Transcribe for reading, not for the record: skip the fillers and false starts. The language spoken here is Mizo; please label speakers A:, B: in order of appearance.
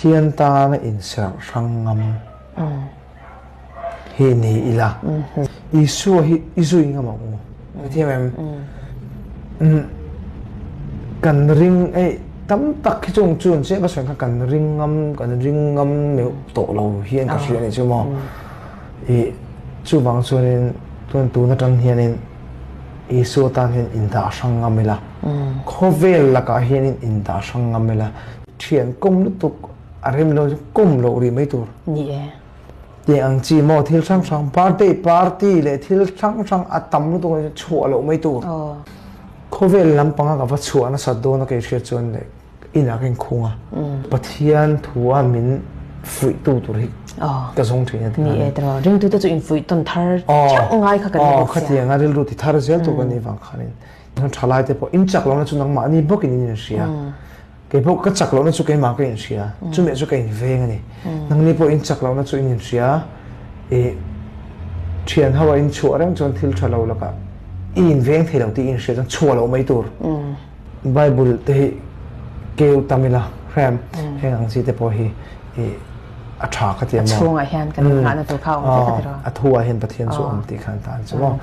A: Pathian tana inserh hrang ngam hi ni ila. Isua hi i zui ngam ang u. Hrethiam em? Kan ring ei tam tak hi chung chun chiah ka sawi kha kan ring ngam kan ring ngam meuh tawh lo hian ka hria a nih chu maw. I chuvang chuanin tun tun atang hianin Isua tan hian indah hrang ngam ila. Khawvel lakah hianin indah hrang ngam ila. Thian kawm lutuk a rem lo chu kawm loh rih mai tur.
B: Ni e.
A: Tih ang chi maw thil hrang hrang birthday party leh thil hrang hrang a tam lutuk chu chhuah loh mai tur. Khawvel lampanga ka va chhuah nasat dawn a kei hriat chuan leh inah ka inkhung a. Pathian thu a min fuih tu tur hi ka zawng thin a ti.
B: Ni e tiraw ringtu te chu infuih tawn thar theuh ngai kha kan ni bawk sia.
A: Khatiang a rilru ti thar zel tur kan nih vang khanin thalai te pawh in chak lohna chu nangmahni bawkin in inhria. Kei pawh ka chak lohna chu keimah ka inhria, chumi chu ka inveng a ni. Nangni pawh in chak lohna chu in inhria, i thian ho a in chhuah reng chuan thil tha lo lakah i inveng thei lo tih i inhria chuan chhuah loh mai tur. Bible te hi keu tam ila hrem, heng ang chi te pawh hi i a tha ka ti a maw.
B: A chhungah hian kan innghahna tur kha a awm vek a ti rawh.
A: A thuah hian Pathian chu a awm tih khan tan chu maw.